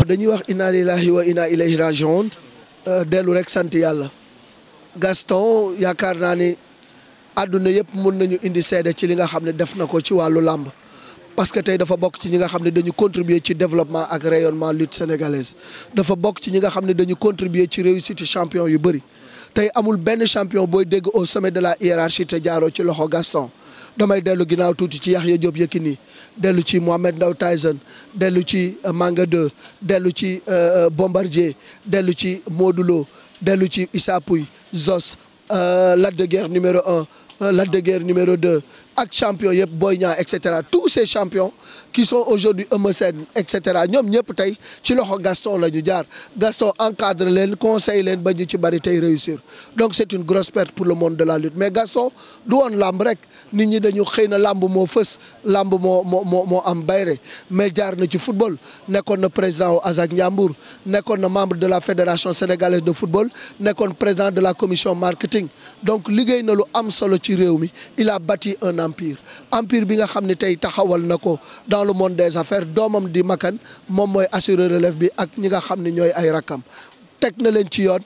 dañuy wax inna lillahi wa inna ilayhi rajiun dellu rek sant yàlla Gaston yaakaar naa ni àdduna yëpp mën nañu indi seede ci li nga xam ne def na ko ci wàllu làmb parce que tey dafa bokk ci ñi nga xam ne dañu contribuer ci développement ak rayonnement lutte sénégalaise dafa bokk ci ñi nga xam ne dañu contribuer ci réussite champion yu bëri tey amul benn champion booy dégg au sommet de la hiérarchie te jaaroo ci loxo Gaston damay dellu ginnaaw tuuti ci Yaxya Diop Yékini dellu ci Mohamed Ndao Tyson dellu ci Manga 2 dellu ci Bombardier dellu ci Modou Lo dellu ci Issa Pouye Zos Lac de Guiers numéro 1 Lac de Guiers numéro 2 ak champion yëpp Boy Niang et cetera tous ces champions qui sont aujourd'hui Eumeu Sène et cetera ñoom ñëpp tey ci loxo Gaston la ñu jaar Gaston encadre leen conseille leen ba ñu ci bari tey réussir donc c'est une grosse perte pour le monde de la lutte mais Gaston du woon làmb rek nit ñi dañu xëy na làmb moo fës làmb moo am bayre mais jaar na ci football nekkoon na président wu Azak Ndiambour nekkoon na membre de la fédération sénégalaise de football nekkoon président de la commission marketing donc liggéey na lu am solo ci réew mi il a bâti un empire bi nga xam ne tey taxawal na ko dans le monde des affaires doomam di Makan moom mooy assurer relève bi ak ñi nga xam ne ñooy ay rakkam teg na leen ci yoon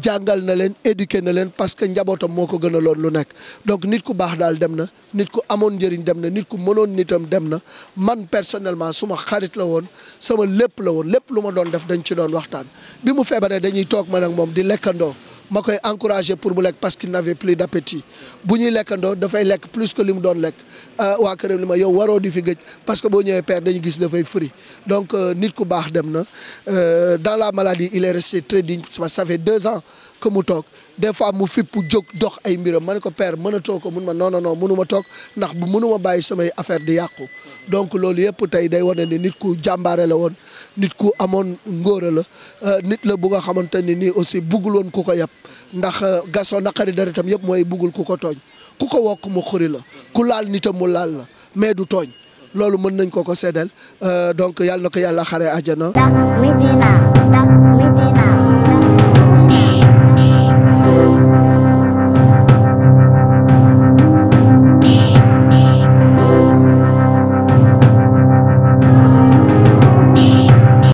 jàngal na leen éduquer na leen parce que njabootam moo ko gënaloon lu nekk donc nit ku baax daal dem na nit ku amoon njëriñ dem na nit ku mënoon nitam dem na man personnellement suma xarit la woon sama lépp la woon lépp lu ma doon def dañ ci doon waxtaan bi mu feebaree dañuy toog man ak moom di lekkandoo ma koy encouragé pour bu lekk parce qu'il n'avait plus d'appétit bu ñuy lekkandoo dafay lekk plus que li mu doon lekk waa këram li ma yow waroo di fi gëj parce que boo ñëwee père dañu gis dafay fri donc nit ku baax dem na dans la maladie il est resté très digne ça fait 2 ans que mu toog des fois mu fippu jóg dox ay mbiram ma ne ko père mënatoo ko mun ma non mënuma toog ndax bu mënuma bàyyi samay affaire di yàqu donc loolu yëpp tey day wane ni nit ku jàmbaare la woon nit ku amoon ngóora la nit la bu nga xamante ni nii aussi buggul woon ku ko yàpp ndax Gaston naqari deretam yëpp mooy buggul ku ko tooñ ku ko wokk mu xuri la ku laal nitam mu laal la mais du tooñ loolu mën nañ ko seddeel donc yàlla na ko yàlla xare àjjana